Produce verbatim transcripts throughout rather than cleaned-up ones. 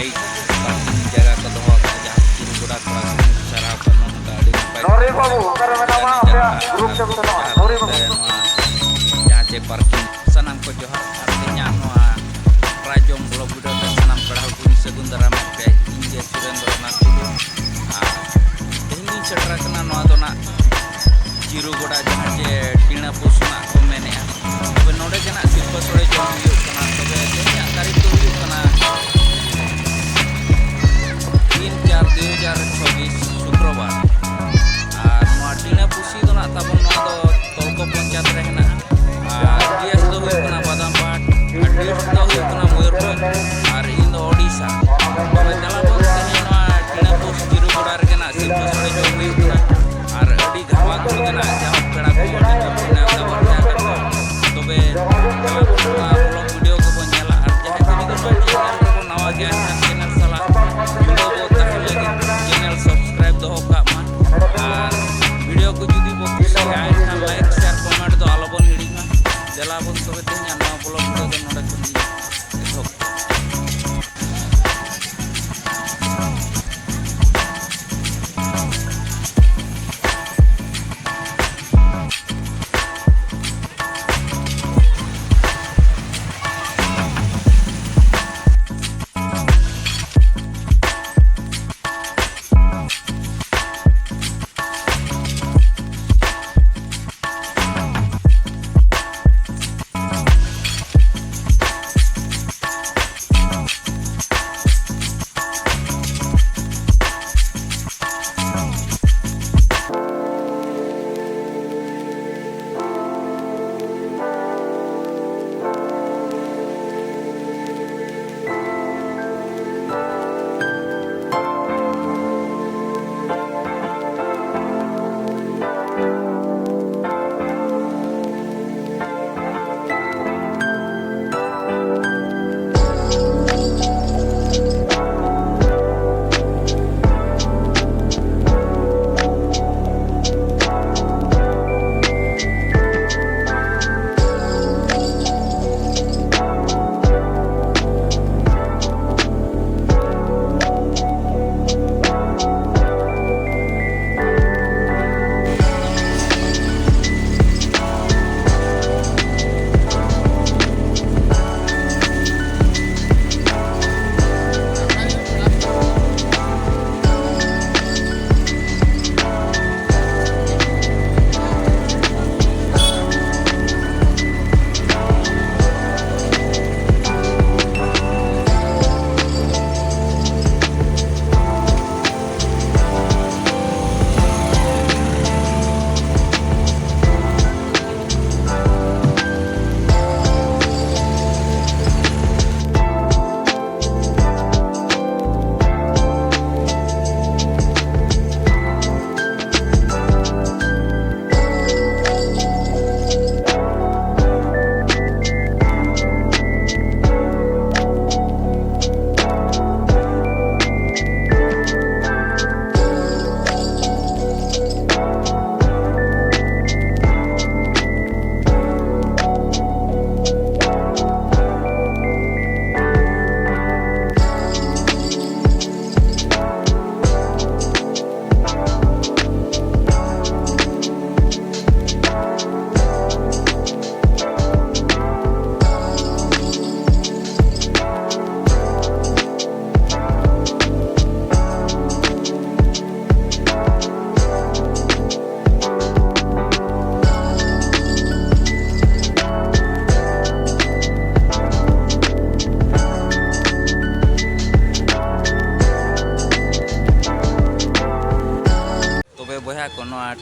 Parking ᱡᱟᱭᱜᱟ ᱠᱚ ᱫᱚᱦᱚ ᱟᱠᱟᱫᱼᱟ, ᱡᱟᱦᱟᱸ ᱪᱤᱨᱩ ᱜᱚᱰᱟ ᱠᱚᱲᱟ ᱠᱚ ᱥᱟᱨᱦᱟᱣ ᱠᱚ ᱮᱢᱚᱜ ᱠᱟᱱᱟ, ᱟᱹᱰᱤ ᱱᱟᱯᱟᱭ᱾ ᱱᱚᱨᱤ ᱵᱟᱹᱵᱩ, ᱚᱠᱟᱨᱮ ᱢᱮᱱᱟᱢᱟ? ᱟᱯᱮᱭᱟᱜ ᱜᱨᱩᱯ ᱛᱮ ᱥᱮᱱᱚᱜᱼᱟ᱾ ᱱᱚᱨᱤ ᱵᱟᱹᱵᱩ᱾ ᱱᱚᱣᱟ ᱡᱟᱦᱟᱸ ᱪᱮ ᱯᱟᱨᱠᱤᱝ, ᱥᱟᱱᱟᱢ ᱠᱚ ᱡᱚᱦᱟᱨ᱾ ᱟᱨ ᱛᱮᱦᱮᱧᱟᱜ ᱱᱚᱣᱟ ᱯᱨᱟᱭᱡᱚᱢ ᱵᱞᱚᱜ ᱵᱷᱤᱰᱤᱭᱳ ᱛᱮ ᱥᱟᱱᱟᱢ ᱯᱮᱲᱟ ᱦᱚᱲ ᱠᱚᱧ ᱥᱟᱹᱜᱩᱱ ᱫᱟᱨᱟᱢᱮᱫ ᱯᱮᱭᱟ᱾ ᱤᱧ ᱜᱮ ᱥᱩᱨᱮᱱᱫᱨᱚ ᱱᱟᱛᱷ ᱴᱩᱰᱩ᱾ ᱟᱨ ᱛᱮᱦᱮᱧ ᱫᱚᱧ ᱥᱮᱴᱮᱨ ᱟᱠᱟᱱᱟ ᱱᱚᱣᱟ ᱫᱚ ᱱᱟᱜ ᱪᱤᱨᱩ ᱜᱚᱰᱟ, ᱡᱟᱦᱟᱸ ᱡᱮ ᱴᱤᱬᱟᱹ ᱯᱩᱥ ᱨᱮᱱᱟᱜ ᱠᱚ ᱢᱮᱱᱮᱫᱼᱟ᱾ ᱛᱚᱵᱮ ᱱᱚᱰᱮ ᱜᱮ ᱱᱟᱜ ᱥᱤᱨᱯᱟᱹ ᱥᱳᱲᱮ ᱡᱚᱢ ᱦᱩᱭᱩᱜ ᱠᱟᱱᱟ᱾ ᱛᱚᱵᱮ ᱛᱮᱦᱮᱧᱟᱜ ᱛᱟᱹᱨᱤᱠᱷ ᱫᱚ ᱦᱩᱭᱩᱜ ᱠᱟᱱᱟ ᱛᱤᱱ ᱪᱟᱨ ᱫᱩᱭ ᱦᱟᱡᱟᱨ ᱪᱷᱚᱵᱵᱤᱥ, ᱥᱩᱠᱨᱚᱵᱟᱨ᱾ ᱟᱨ ᱱᱚᱣᱟ ᱴᱤᱬᱟᱹ ᱯᱩᱥᱤ ᱫᱚ ᱱᱟᱜ ᱛᱟᱵᱚᱱ ᱱᱚᱣᱟ ᱫᱚ ᱛᱚᱞᱠᱚ ᱯᱚᱧᱪᱟᱭᱮᱛ ᱨᱮ ᱦᱮᱱᱟᱜᱼᱟ᱾ ᱟᱨ ᱰᱤ ᱮᱥ ᱫᱚ ᱦᱩᱭᱩᱜ ᱠᱟᱱᱟ ᱵᱟᱫᱟᱢ ᱯᱟᱴ, ᱟᱨ ᱰᱤ ᱮᱥ ᱫᱚ ᱦᱩᱭᱩᱜ ᱠᱟᱱᱟ ᱢᱚᱭᱩᱨᱵᱷᱚᱸᱡᱽ, ᱟᱨ ᱤᱧ ᱫᱚ ᱳᱰᱤᱥᱟ᱾ ᱛᱚᱵᱮ ᱫᱮᱞᱟ ᱵᱚᱱ ᱛᱮᱦᱮᱧ ᱱᱚᱣᱟ ᱴᱤᱬᱟᱹ ᱯᱩᱥ ᱪᱤᱨᱩ ᱜᱚᱰᱟ ᱨᱮᱜᱮ ᱱᱟᱜ ᱥᱤᱨᱯᱟᱹ ᱥᱳᱲᱮ ᱡᱚᱢ ᱦᱩᱭᱩᱜ ᱠᱟᱱᱟ᱾ ᱟᱨ ᱟᱹᱰᱤ ᱜᱷᱟᱢᱟ ᱜᱷᱩᱢᱤ ᱜᱮ ᱱᱟᱜ ᱡᱟᱦᱟᱸ ᱯᱮᱲᱟ ᱠᱚ ᱟᱹᱰᱤ ᱡᱳᱨ ᱠᱚ ᱱᱮᱣᱛᱟ ᱵᱟᱨᱛᱮ ᱟᱠᱟᱫ ᱠᱚᱣᱟ᱾ ᱛᱚᱵᱮ ᱫᱮᱞᱟ ᱵᱚᱱ ᱱᱚᱣᱟ ᱵᱞᱚᱜ ᱵᱷᱤᱰᱤᱭᱳ ᱠᱚᱵᱚᱱ ᱧᱮᱞᱟ᱾ ᱟᱨ ᱡᱟᱦᱟᱸᱭ ᱠᱚ ᱡᱩᱫᱤ ᱱᱚᱣᱟ ᱪᱮᱱᱮᱞ ᱨᱮᱵᱚᱱ ᱱᱟᱣᱟ ᱜᱮᱭᱟ, ᱮᱱᱠᱷᱟᱱ ᱪᱮᱱᱮᱞ ᱥᱟᱞᱟᱜ ᱡᱩᱲᱟᱹᱣ ᱵᱚ ᱛᱟᱦᱮᱱ ᱞᱟᱹᱜᱤᱫ ᱪᱮᱱᱮᱞ ᱥᱟᱵᱥᱠᱨᱟᱭᱤᱵ ᱫᱚᱦᱚ ᱠᱟᱜ ᱢᱟ᱾ ᱟᱨ ᱵᱷᱤᱰᱤᱭᱳ ᱠᱚ ᱡᱩᱫᱤ ᱵᱚ ᱠᱩᱥᱤᱭᱟᱜᱼᱟ, ᱮᱱᱠᱷᱟᱱ ᱞᱟᱭᱤᱠ, ᱥᱮᱭᱟᱨ, ᱠᱚᱢᱮᱱᱴ ᱫᱚ ᱟᱞᱚᱵᱚᱱ ᱦᱤᱲᱤᱧ ᱢᱟ᱾ ᱫᱮᱞᱟ ᱵᱚᱱ ᱛᱚᱵᱮ ᱛᱮᱦᱮᱧᱟᱜ ᱱᱚᱣᱟ ᱵᱞᱚᱜ ᱵᱷᱤᱰᱤᱭᱳ ᱫᱚ ᱱᱚᱰᱮ ᱠᱷᱚᱱ ᱜᱮ ᱮᱛᱚᱦᱚᱵ᱾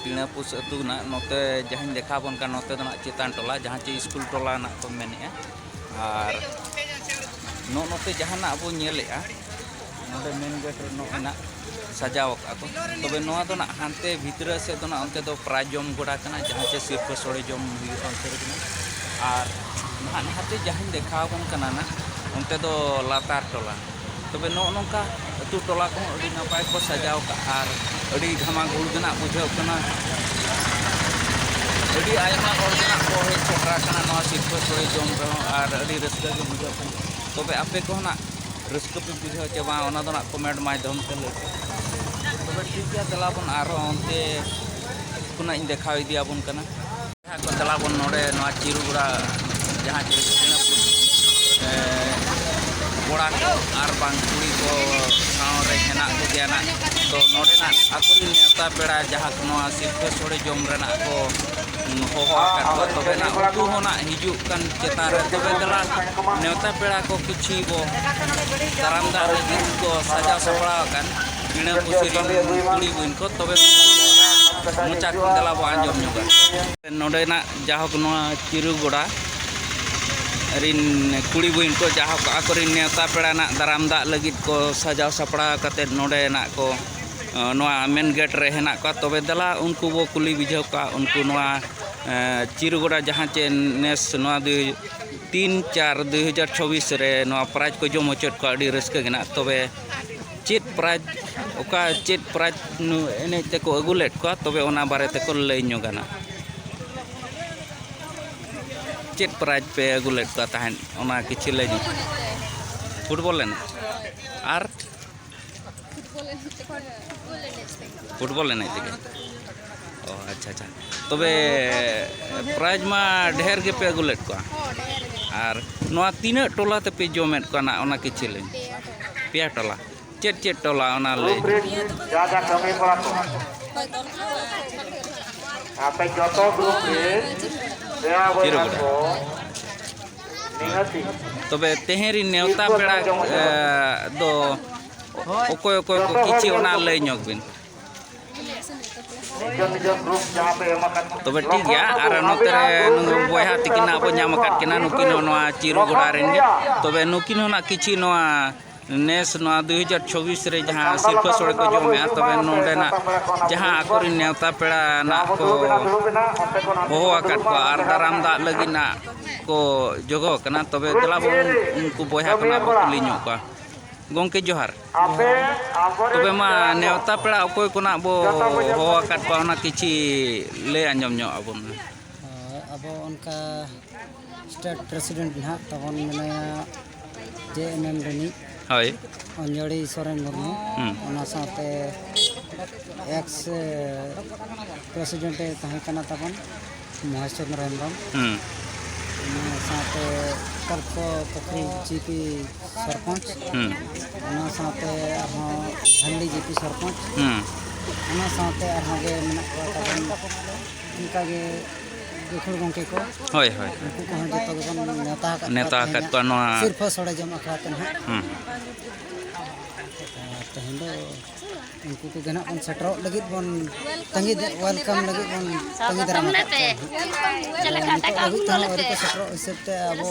ᱯᱤᱲᱟᱹᱯᱩᱥ ᱟᱹᱛᱩ ᱨᱮᱱᱟᱜ ᱱᱚᱛᱮ ᱡᱟᱦᱟᱸᱧ ᱫᱮᱠᱷᱟᱣ ᱟᱵᱚᱱ ᱠᱟᱱ, ᱱᱚᱛᱮ ᱫᱚ ᱱᱟᱜ ᱪᱮᱛᱟᱱ ᱴᱚᱞᱟ, ᱡᱟᱦᱟᱸ ᱪᱮ ᱥᱠᱩᱞ ᱴᱚᱞᱟ ᱱᱟᱜ ᱠᱚ ᱢᱮᱱᱮᱜᱼᱟ᱾ ᱟᱨ ᱱᱚᱜᱼᱚ ᱱᱚᱛᱮ ᱡᱟᱦᱟᱸ ᱱᱟᱜ ᱵᱚᱱ ᱧᱮᱞᱮᱜᱼᱟ, ᱱᱚᱰᱮ ᱢᱮᱱ ᱜᱮᱴ ᱨᱮ ᱱᱚᱜᱼᱚᱭ ᱱᱟᱜ ᱥᱟᱡᱟᱣ ᱟᱠᱟᱫᱼᱟ ᱠᱚ᱾ ᱛᱚᱵᱮ ᱱᱚᱣᱟ ᱫᱚ ᱱᱟᱜ ᱦᱟᱱᱛᱮ ᱵᱷᱤᱛᱨᱟᱹ ᱥᱮᱫ ᱫᱚ ᱱᱟᱜ ᱚᱱᱛᱮ ᱫᱚ ᱯᱨᱟᱭ ᱡᱚᱢ ᱜᱚᱰᱟ ᱠᱟᱱᱟ, ᱡᱟᱦᱟᱸ ᱪᱮ ᱥᱤᱨᱯᱟᱹ ᱥᱳᱲᱮ ᱡᱚᱢ ᱦᱩᱭᱩᱜᱼᱟ ᱚᱱᱛᱮ ᱨᱮᱜᱮ ᱱᱟᱜ᱾ ᱟᱨ ᱱᱟᱦᱟᱜ ᱱᱟᱦᱟᱜ ᱛᱮ ᱡᱟᱦᱟᱸᱧ ᱫᱮᱠᱷᱟᱣ ᱟᱵᱚᱱ ᱠᱟᱱᱟ ᱱᱟᱜ, ᱚᱱᱛᱮ ᱫᱚ ᱞᱟᱛᱟᱨ ᱴᱚᱞᱟ᱾ ᱛᱚᱵᱮ ᱱᱚᱜᱼᱚ ᱱᱚᱝᱠᱟ ᱟᱹᱛᱩ ᱴᱚᱞᱟ ᱠᱚᱦᱚᱸ ᱟᱹᱰᱤ ᱱᱟᱯᱟᱭ ᱠᱚ ᱥᱟᱡᱟᱣ ᱠᱟᱜᱼᱟ ᱟᱨ ᱟᱹᱰᱤ ᱜᱷᱟᱢᱟ ᱜᱷᱩᱲ ᱜᱮ ᱱᱟᱜ ᱵᱩᱡᱷᱟᱹᱜ ᱠᱟᱱᱟ᱾ ᱟᱹᱰᱤ ᱟᱭᱢᱟ ᱦᱚᱲ ᱜᱮ ᱱᱟᱜ ᱠᱚ ᱦᱮᱡ ᱥᱮᱴᱮᱨ ᱟᱠᱟᱱᱟ ᱱᱚᱣᱟ ᱥᱤᱨᱯᱟᱹ ᱥᱳᱲᱮ ᱡᱚᱢ ᱨᱮᱦᱚᱸ, ᱟᱨ ᱟᱹᱰᱤ ᱨᱟᱹᱥᱠᱟᱹ ᱜᱮ ᱵᱩᱡᱷᱟᱹᱜ ᱠᱟᱱᱟ᱾ ᱛᱚᱵᱮ ᱟᱯᱮ ᱠᱚᱦᱚᱸ ᱱᱟᱜ ᱨᱟᱹᱥᱠᱟᱹ ᱯᱮ ᱵᱩᱡᱷᱟᱹᱣ ᱪᱮ ᱵᱟᱝ, ᱚᱱᱟ ᱫᱚ ᱱᱟᱜ ᱠᱚᱢᱮᱱᱴ ᱢᱟᱫᱽᱫᱷᱚᱢ ᱛᱮ ᱞᱟᱹᱭ ᱯᱮ᱾ ᱛᱚᱵᱮ ᱴᱷᱤᱠ ᱜᱮᱭᱟ, ᱫᱮᱞᱟ ᱵᱚᱱ ᱟᱨᱦᱚᱸ ᱚᱱᱛᱮ ᱠᱷᱚᱱᱟᱜ ᱤᱧ ᱫᱮᱠᱷᱟᱣ ᱤᱫᱤᱭᱟᱵᱚᱱ ᱠᱟᱱᱟ᱾ ᱡᱟᱦᱟᱸ ᱠᱚ ᱫᱮᱞᱟ ᱵᱚᱱ ᱱᱚᱰᱮ ᱱᱚᱣᱟ ᱪᱤᱨᱩᱜᱚᱲᱟ ᱡᱟᱦᱟᱸ ᱪᱮ ᱥᱤᱱᱟᱹᱯᱩᱨ, ᱮ, ᱠᱚᱲᱟ ᱠᱚ ᱟᱨ ᱵᱟᱝ ᱠᱩᱲᱤ ᱠᱚ ᱥᱟᱶ ᱨᱮ ᱦᱮᱱᱟᱜ ᱠᱚᱜᱮᱭᱟ ᱱᱟᱜ᱾ ᱛᱚ ᱱᱚᱰᱮᱱᱟᱜ ᱟᱠᱚᱨᱮᱱ ᱱᱮᱣᱛᱟ ᱯᱮᱲᱟ ᱡᱟᱦᱟᱸ ᱠᱚ ᱱᱚᱣᱟ ᱥᱤᱨᱯᱟᱹ ᱥᱳᱲᱮ ᱡᱚᱢ ᱨᱮᱱᱟᱜ ᱠᱚ, ᱩᱸ, ᱦᱚᱦᱚ ᱟᱠᱟᱫ ᱠᱚᱣᱟ, ᱛᱚᱵᱮ ᱱᱟᱜ ᱩᱱᱠᱩ ᱦᱚᱸ ᱱᱟᱜ ᱦᱤᱡᱩᱜ ᱠᱟᱱ ᱪᱮᱛᱟᱱ ᱨᱮ ᱛᱚᱵᱮ ᱫᱮᱞᱟ ᱱᱮᱣᱛᱟ ᱯᱮᱲᱟ ᱠᱚ ᱠᱤᱪᱷᱤ ᱵᱚ ᱫᱟᱨᱟᱢ ᱫᱟᱜ ᱞᱟᱹᱜᱤᱫ ᱠᱚ ᱥᱟᱡᱟᱣ ᱥᱟᱯᱲᱟᱣ ᱟᱠᱟᱱ ᱤᱲᱟᱹ ᱯᱩᱥᱤ ᱨᱮᱱ ᱠᱩᱲᱤ ᱵᱚᱭᱤᱱ ᱠᱚ, ᱛᱚᱵᱮ ᱢᱚᱪᱟ ᱠᱷᱚᱱ ᱫᱮᱞᱟ ᱵᱚ ᱟᱸᱡᱚᱢ ᱧᱚᱜᱟ᱾ ᱱᱚᱰᱮᱱᱟᱜ ᱡᱟᱦᱳᱠ ᱱᱚᱣᱟ ᱪᱤᱨᱩ ᱜᱚᱲᱟ ᱨᱤᱱ ᱠᱩᱲᱤ ᱵᱚᱭᱤᱱ ᱠᱚ ᱡᱟᱦᱳᱠ ᱟᱠᱚᱨᱤᱱ ᱱᱮᱣᱛᱟ ᱯᱮᱲᱟ ᱱᱟᱜ ᱫᱟᱨᱟᱢ ᱫᱟᱜ ᱞᱟᱹᱜᱤᱫ ᱠᱚ ᱥᱟᱡᱟᱣ ᱥᱟᱯᱲᱟᱣ ᱠᱟᱛᱮᱫ ᱱᱚᱰᱮᱱᱟᱜ ᱠᱚ, ᱱᱚᱣᱟ ᱢᱮᱱ ᱜᱮᱴ ᱨᱮ ᱦᱮᱱᱟᱜ ᱠᱚᱣᱟ᱾ ᱛᱚᱵᱮ ᱫᱮᱞᱟ ᱩᱱᱠᱩ ᱵᱚ ᱠᱩᱞᱤ ᱵᱩᱡᱷᱟᱹᱣ ᱠᱚᱣᱟ, ᱩᱱᱠᱩ ᱱᱚᱣᱟ, ᱮ, ᱪᱤᱨᱩ ᱜᱚᱲᱟ ᱡᱟᱦᱟᱸ ᱪᱮ ᱱᱮᱥ ᱱᱚᱣᱟ ᱫᱩᱭ, ᱛᱤᱱ ᱪᱟᱨ ᱫᱩᱭ ᱦᱟᱡᱟᱨ ᱪᱷᱚᱵᱵᱤᱥ ᱨᱮ ᱱᱚᱣᱟ ᱯᱨᱟᱭᱤᱡᱽ ᱠᱚ ᱡᱚᱢ ᱦᱚᱪᱚᱭᱮᱫ ᱠᱚᱣᱟ, ᱟᱹᱰᱤ ᱨᱟᱹᱥᱠᱟᱹ ᱜᱮ ᱱᱟᱜ᱾ ᱛᱚᱵᱮ ᱪᱮᱫ ᱯᱨᱟᱭᱤᱡᱽ, ᱚᱠᱟ ᱪᱮᱫ ᱯᱨᱟᱭᱤᱡᱽ ᱱᱩ-, ᱮᱱᱮᱡ ᱛᱮᱠᱚ ᱟᱹᱜᱩ ᱞᱮᱫ ᱠᱚᱣᱟ, ᱛᱚᱵᱮ ᱚᱱᱟ ᱵᱟᱨᱮ ᱛᱮᱠᱚ ᱞᱟᱹᱭ ᱧᱚᱜᱟ ᱱᱟᱜ᱾ ᱪᱮᱫ ᱯᱨᱟᱭᱤᱡᱽ ᱯᱮ ᱟᱹᱜᱩ ᱞᱮᱫ ᱠᱚᱣᱟ ᱛᱟᱦᱮᱸᱫ, ᱚᱱᱟ ᱠᱤᱪᱷᱤ ᱞᱟᱹᱭ ᱧᱚᱜ᱾ ᱯᱷᱩᱴᱵᱚᱞ ᱮᱱᱮᱡ᱾ ᱟᱨ ᱯᱷᱩᱴᱵᱚᱞ ᱮᱱᱮᱡ ᱛᱮᱜᱮ᱾ ᱯᱷᱩᱴᱵᱚᱞ ᱮᱱᱮᱡ ᱛᱮᱜᱮ᱾ ᱚ, ᱟᱪᱪᱷᱟ, ᱟᱪᱪᱷᱟ᱾ ᱛᱚᱵᱮ ᱯᱨᱟᱭᱤᱡᱽ ᱢᱟ ᱰᱷᱮᱨ ᱜᱮᱯᱮ ᱟᱹᱜᱩ ᱞᱮᱫ ᱠᱚᱣᱟ᱾ ᱦᱚᱸ, ᱰᱷᱮᱨ ᱜᱮ᱾ ᱟᱨ ᱱᱚᱣᱟ ᱛᱤᱱᱟᱹᱜ ᱴᱚᱞᱟ ᱛᱮᱯᱮ ᱡᱚᱢᱮᱫ ᱠᱚᱣᱟ ᱱᱟᱜ, ᱚᱱᱟ ᱠᱤᱪᱷᱤ ᱞᱟᱹᱭ ᱢᱮ᱾ ᱯᱮᱭᱟ ᱴᱚᱞᱟ᱾ ᱯᱮᱭᱟ ᱴᱚᱞᱟ᱾ ᱪᱮᱫ ᱪᱮᱫ ᱴᱚᱞᱟ ᱚᱱᱟ ᱞᱟᱹᱭ ᱢᱮ᱾ ᱡᱟ ᱡᱟ ᱠᱟᱹᱢᱤ ᱠᱚᱲᱟ ᱠᱚ᱾ ᱟᱯᱮ ᱡᱚᱛᱚ ᱜᱨᱩᱯ ᱨᱮ ᱫᱮᱣᱟ ᱵᱚᱭᱦᱟ ᱠᱚ ᱱᱤᱦᱟᱹᱛᱤ᱾ ᱛᱚᱵᱮ ᱛᱮᱦᱮᱧ ᱨᱤᱱ ᱱᱮᱣᱛᱟ ᱯᱮᱲᱟ, ᱮ, ᱫᱚ ᱚᱠᱚᱭ ᱚᱠᱚᱭ ᱠᱚ ᱠᱤᱪᱷᱤ ᱚᱱᱟ ᱞᱟᱹᱭ ᱧᱚᱜ ᱵᱤᱱ᱾ ᱛᱚᱵᱮ ᱴᱷᱤᱠ ᱜᱮᱭᱟ, ᱟᱨ ᱱᱚᱛᱮ ᱨᱮ ᱱᱩᱠᱩ ᱵᱚᱭᱦᱟ ᱛᱤᱠᱤᱱ ᱦᱟᱸᱜ ᱵᱚ ᱧᱟᱢ ᱟᱠᱟᱫ ᱠᱤᱱᱟ, ᱱᱩᱠᱤᱱ ᱦᱚᱸ ᱱᱚᱣᱟ ᱪᱤᱨᱩ ᱜᱚᱰᱟ ᱨᱮᱱ ᱜᱮ᱾ ᱛᱚᱵᱮ ᱱᱩᱠᱤᱱ ᱦᱚᱸ ᱱᱟᱜ ᱠᱤᱪᱷᱤ ᱱᱚᱣᱟ ᱱᱮᱥ ᱱᱚᱣᱟ ᱫᱩ ᱦᱟᱡᱟᱨ ᱪᱷᱚᱵᱵᱤᱥ ᱨᱮ ᱡᱟᱦᱟᱸ ᱥᱤᱨᱯᱟᱹ ᱥᱚᱲᱮ ᱠᱚ ᱡᱚᱢᱮᱜᱼᱟ, ᱛᱚᱵᱮ ᱱᱚᱰᱮᱱᱟᱜ ᱡᱟᱦᱟᱸ ᱟᱠᱚᱨᱮᱱ ᱱᱮᱣᱛᱟ ᱯᱮᱲᱟ ᱱᱟᱜ ᱠᱚ ᱦᱚᱦᱚ ᱟᱠᱟᱫ ᱠᱚᱣᱟ ᱟᱨ ᱫᱟᱨᱟᱢ ᱫᱟᱜ ᱞᱟᱹᱜᱤᱫ ᱱᱟᱜ ᱠᱚ ᱡᱚᱜᱚ ᱟᱠᱟᱱᱟ, ᱛᱚᱵᱮ ᱫᱮᱞᱟ ᱵᱚᱱ ᱩᱱᱠᱩ ᱵᱚᱭᱦᱟ ᱠᱚ ᱱᱟᱜ ᱵᱚ ᱠᱩᱞᱤ ᱧᱚᱜ ᱠᱚᱣᱟ᱾ ᱜᱚᱢᱠᱮ ᱡᱚᱦᱟᱨ᱾ ᱛᱚᱵᱮ ᱢᱟ ᱱᱮᱣᱛᱟ ᱯᱮᱲᱟ ᱚᱠᱚᱭ ᱠᱚ ᱱᱟᱜ ᱵᱚ ᱦᱚᱦᱚ ᱟᱠᱟᱫ ᱠᱚᱣᱟ, ᱚᱱᱟ ᱠᱤᱪᱷᱤ ᱞᱟᱹᱭ ᱟᱸᱡᱚᱢ ᱧᱚᱜ ᱟᱵᱚᱱ ᱢᱮ᱾ ᱦᱳᱭ, ᱟᱵᱚ ᱚᱱᱠᱟ state president ᱱᱟᱦᱟᱜ ᱛᱟᱵᱚᱱ ᱢᱮᱱᱟᱭᱟ ᱡᱮ ᱮᱢ ᱮᱢ ᱨᱤᱱᱤᱡ ᱦᱳᱭ᱾ ᱚᱧᱡᱚᱲᱤ ᱥᱚᱨᱮᱱ ᱢᱩᱨᱢᱩ, ᱦᱩᱸ᱾ ᱚᱱᱟ ᱥᱟᱶᱛᱮ ex president ᱮ ᱛᱟᱦᱮᱸ ᱠᱟᱱᱟ ᱛᱟᱵᱚᱱ ᱢᱚᱦᱮᱥ ᱪᱚᱸᱫᱽᱨᱚ ᱦᱮᱢᱵᱨᱚᱢ, ᱦᱩᱸ᱾ ᱚᱱᱟ ᱥᱟᱶᱛᱮ ᱠᱚᱞᱯᱚ ᱯᱩᱠᱷᱨᱤ ᱡᱤ ᱯᱤ ᱥᱚᱨᱯᱚᱧᱪ, ᱦᱩᱸ᱾ ᱚᱱᱟ ᱥᱟᱶᱛᱮ ᱟᱨᱦᱚᱸ ᱵᱷᱟᱱᱰᱤ ᱡᱤ ᱯᱤ ᱥᱚᱨᱯᱚᱧᱪ, ᱦᱩᱸ᱾ ᱚᱱᱟ ᱥᱟᱶᱛᱮ ᱟᱨᱦᱚᱸ ᱜᱮ ᱢᱮᱱᱟᱜ ᱠᱚᱣᱟ ᱛᱟᱵᱚᱱ ᱚᱱᱠᱟᱜᱮ ᱜᱟᱹᱠᱷᱩᱲ ᱜᱚᱢᱠᱮ ᱠᱚ, ᱦᱳᱭ, ᱦᱳᱭ᱾ ᱩᱱᱠᱩ ᱠᱚᱦᱚᱸ ᱡᱚᱛᱚ ᱜᱮᱵᱚᱱ ᱱᱮᱣᱛᱟ ᱟᱠᱟᱫ ᱱᱮᱣᱛᱟ ᱠᱚᱣᱟ ᱟᱠᱟᱫ ᱛᱮᱦᱮᱧᱟᱜ ᱠᱚᱣᱟ ᱱᱚᱣᱟ ᱥᱤᱨᱯᱟᱹ ᱥᱚᱲᱮ ᱡᱚᱢ ᱟᱠᱷᱲᱟ ᱛᱮ ᱱᱟᱦᱟᱜ᱾ ᱦᱩᱸ᱾ ᱟᱨ ᱛᱮᱦᱮᱧ ᱫᱚ ᱩᱱᱠᱩ ᱠᱚᱜᱮ ᱱᱟᱦᱟᱜ ᱵᱚᱱ ᱥᱮᱴᱮᱨᱚᱜ ᱞᱟᱹᱜᱤᱫ ᱵᱚᱱ ᱛᱟᱺᱜᱤ, welcome ᱞᱟᱹᱜᱤᱫ ᱵᱚᱱ ᱛᱟᱺᱜᱤ ᱫᱟᱨᱟᱢ ᱟᱠᱟᱫ ᱠᱚᱣᱟ ᱱᱟᱦᱟᱜ᱾ ᱟᱫᱚ ᱱᱤᱛᱚᱜ ᱦᱟᱹᱵᱤᱡ ᱛᱮᱦᱚᱸ ᱟᱹᱣᱨᱤ ᱠᱚ ᱥᱮᱴᱮᱨᱚᱜ ᱦᱤᱥᱟᱹᱵ ᱛᱮ ᱟᱵᱚ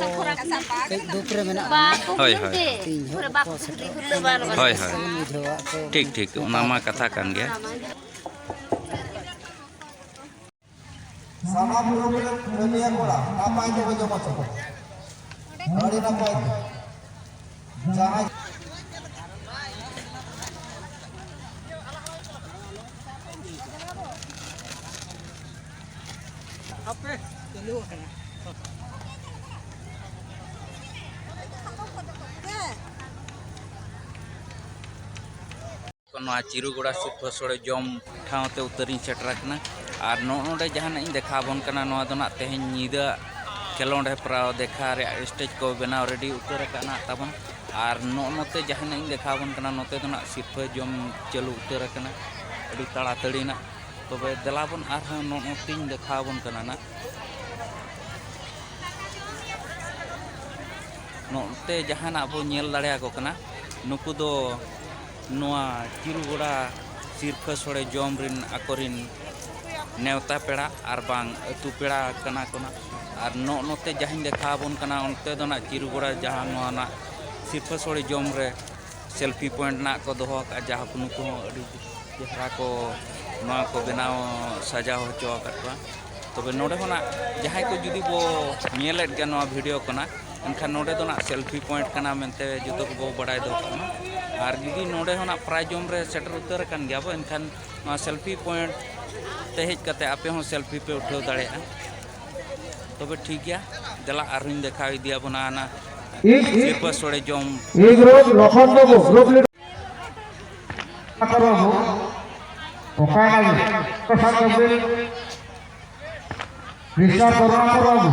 ᱠᱟᱹᱡ ᱫᱩᱠ ᱨᱮ ᱢᱮᱱᱟᱜ ᱵᱚᱱᱟ᱾ ᱦᱳᱭ, ᱦᱳᱭ᱾ ᱛᱮᱦᱮᱧ ᱡᱚᱦᱚᱜ ᱠᱚ ᱥᱮᱴᱮᱨᱚᱜ ᱠᱟᱱᱟ, ᱦᱳᱭ, ᱦᱳᱭ᱾ ᱨᱟᱹᱥᱠᱟᱹ ᱵᱚᱱ ᱵᱩᱡᱷᱟᱹᱣᱟ ᱟᱠᱚ ᱴᱷᱤᱠ, ᱴᱷᱤᱠ᱾ ᱚᱱᱟ ᱢᱟ ᱠᱟᱛᱷᱟ ᱠᱟᱱ ᱜᱮᱭᱟ᱾ ᱥᱟᱱᱟᱢ ᱜᱨᱩᱯ ᱨᱮᱱ ᱯᱨᱮᱢᱤᱭᱟ ᱠᱚᱲᱟ ᱱᱟᱯᱟᱭ ᱛᱮᱠᱚ ᱡᱚᱢ ᱦᱚᱪᱚ ᱠᱚᱣᱟ᱾ ᱟᱹᱰᱤ ᱱᱟᱯᱟᱭ ᱛᱮ᱾ ᱡᱟᱦᱟᱸᱭ ᱦᱟᱯᱮ, ᱪᱟᱹᱞᱩ ᱟᱠᱟᱱᱟ᱾ ᱱᱚᱣᱟ ᱪᱤᱨᱩᱜᱚᱲᱟ ᱥᱤᱨᱯᱟᱹ ᱥᱳᱲᱮ ᱡᱚᱢ ᱴᱷᱟᱶ ᱛᱮ ᱩᱛᱟᱹᱨᱤᱧ ᱥᱮᱴᱮᱨ ᱟᱠᱟᱱᱟ᱾ ᱟᱨ ᱱᱚᱜᱼᱚ ᱱᱚᱰᱮ ᱡᱟᱦᱟᱱᱟᱜ ᱤᱧ ᱫᱮᱠᱷᱟᱣ ᱟᱵᱚᱱ ᱠᱟᱱᱟ, ᱱᱚᱣᱟ ᱫᱚ ᱱᱟᱜ ᱛᱮᱦᱮᱧ ᱧᱤᱫᱟᱹ ᱠᱷᱮᱞᱳᱸᱰ ᱦᱮᱯᱨᱟᱣ ᱫᱮᱠᱷᱟ ᱨᱮᱭᱟᱜ ᱥᱴᱮᱡᱽ ᱠᱚ ᱵᱮᱱᱟᱣ ᱨᱮᱰᱤ ᱩᱛᱟᱹᱨ ᱟᱠᱟᱫ ᱱᱟᱜ ᱛᱟᱵᱚᱱ᱾ ᱟᱨ ᱱᱚᱜᱼᱚ ᱱᱚᱛᱮ ᱡᱟᱦᱟᱱᱟᱜ ᱤᱧ ᱫᱮᱠᱷᱟᱣ ᱟᱵᱚᱱ ᱠᱟᱱᱟ, ᱱᱚᱛᱮ ᱫᱚ ᱱᱟᱜ ᱥᱤᱨᱯᱟᱹ ᱡᱚᱢ ᱪᱟᱹᱞᱩ ᱩᱛᱟᱹᱨ ᱟᱠᱟᱱᱟ ᱟᱹᱰᱤ ᱛᱟᱲᱟᱛᱟᱹᱲᱤ ᱱᱟᱜ᱾ ᱛᱚᱵᱮ ᱫᱮᱞᱟ ᱵᱚᱱ ᱟᱨᱦᱚᱸ ᱱᱚᱜᱼᱚ ᱱᱚᱛᱮᱧ ᱫᱮᱠᱷᱟᱣ ᱟᱵᱚᱱ ᱠᱟᱱᱟ ᱱᱟᱜ᱾ ᱱᱚᱛᱮ ᱡᱟᱦᱟᱱᱟᱜ ᱵᱚ ᱧᱮᱞ ᱫᱟᱲᱮᱭᱟᱠᱚ ᱠᱟᱱᱟ, ᱱᱩᱠᱩ ᱫᱚ ᱱᱚᱣᱟ ᱪᱤᱨᱩᱜᱚᱲᱟ ᱥᱤᱨᱯᱷᱟᱹ ᱥᱚᱲᱮ ᱡᱚᱢ ᱨᱮᱱ ᱟᱠᱚᱨᱮᱱ ᱱᱮᱣᱛᱟ ᱯᱮᱲᱟ ᱟᱨ ᱵᱟᱝ ᱟᱹᱛᱩ ᱯᱮᱲᱟ ᱠᱟᱱᱟ ᱠᱚ ᱱᱟᱜ᱾ ᱟᱨ ᱱᱚᱜᱼᱚ ᱱᱚᱛᱮ ᱡᱟᱦᱟᱸᱧ ᱫᱮᱠᱷᱟᱣ ᱟᱵᱚᱱ ᱠᱟᱱᱟ, ᱚᱱᱛᱮ ᱫᱚ ᱱᱟᱜ ᱪᱤᱨᱩᱜᱚᱲᱟ ᱡᱟᱦᱟᱸ ᱱᱚᱣᱟ ᱱᱟᱜ ᱥᱤᱨᱯᱟᱹ ᱥᱳᱲᱮ ᱡᱚᱢ ᱨᱮ ᱥᱮᱞᱯᱷᱤ ᱯᱚᱭᱮᱱᱴ ᱱᱟᱜ ᱠᱚ ᱫᱚᱦᱚ ᱟᱠᱟᱫᱼᱟ, ᱡᱟᱦᱟᱸ ᱠᱚ ᱱᱩᱠᱩ ᱦᱚᱸ ᱟᱹᱰᱤ ᱪᱮᱦᱨᱟ ᱠᱚ ᱱᱚᱣᱟ ᱠᱚ ᱵᱮᱱᱟᱣ ᱥᱟᱡᱟᱣ ᱦᱚᱪᱚ ᱟᱠᱟᱫ ᱠᱚᱣᱟ᱾ ᱛᱚᱵᱮ ᱱᱚᱰᱮ ᱦᱚᱸ ᱱᱟᱜ ᱡᱟᱦᱟᱸᱭ ᱠᱚ ᱡᱩᱫᱤ ᱵᱚ ᱧᱮᱞᱮᱫ ᱜᱮᱭᱟ ᱱᱚᱣᱟ ᱵᱷᱤᱰᱤᱭᱳ ᱠᱚ ᱱᱟᱜ, ᱮᱱᱠᱷᱟᱱ ᱱᱚᱰᱮ ᱫᱚ ᱱᱟᱜ ᱥᱮᱞᱯᱷᱤ ᱯᱚᱭᱮᱱᱴ ᱠᱟᱱᱟ ᱢᱮᱱᱛᱮ ᱡᱚᱛᱚ ᱠᱚᱵᱚ ᱵᱟᱲᱟᱭ ᱫᱚᱦᱚ ᱠᱟᱜ ᱢᱟ᱾ ᱟᱨ ᱡᱩᱫᱤ ᱱᱚᱰᱮ ᱦᱚᱸ ᱱᱟᱜ ᱯᱨᱟᱭᱤᱡᱽ ᱡᱚᱢ ᱨᱮ ᱥᱮᱴᱮᱨ ᱩᱛᱟᱹᱨ ᱟᱠᱟᱱ ᱜᱮᱭᱟ ᱵᱚ, ᱮᱱᱠᱷᱟᱱ ᱱᱚᱣᱟ ᱥᱮᱞᱯᱷᱤ ᱯᱚᱭᱮᱱᱴ ᱛᱮ ᱦᱮᱡ ᱠᱟᱛᱮ ᱟᱯᱮ ᱦᱚᱸ ᱥᱮᱞᱯᱷᱤ ᱯᱮ ᱩᱴᱷᱟᱹᱣ ᱫᱟᱲᱮᱭᱟᱜᱼᱟ᱾ ᱛᱚᱵᱮ ᱴᱷᱤᱠ ᱜᱮᱭᱟ, ᱫᱮᱞᱟ ᱟᱨᱦᱚᱸᱧ ᱫᱮᱠᱷᱟᱣ ᱤᱫᱤᱭᱟᱵᱚᱱᱟ ᱚᱱᱟ ᱤᱧ, ᱥᱤᱨᱯᱟᱹ ᱥᱳᱲᱮ ᱡᱚᱢ᱾ ᱤᱧ ᱨᱳᱰ ᱞᱚᱠᱷᱚᱱ ᱵᱟᱹᱵᱩ, ᱜᱨᱩᱯ ᱞᱤᱰᱟᱨ᱾ ᱵᱟᱹᱵᱩ, ᱚᱠᱟᱭ ᱱᱟᱵᱤᱱ? ᱯᱨᱚᱥᱟᱱᱛ ᱵᱟᱹᱵᱩ, ᱢᱤᱥᱴᱟᱨ ᱠᱚᱨᱩᱬᱟᱠᱚᱨ ᱵᱟᱹᱵᱩ᱾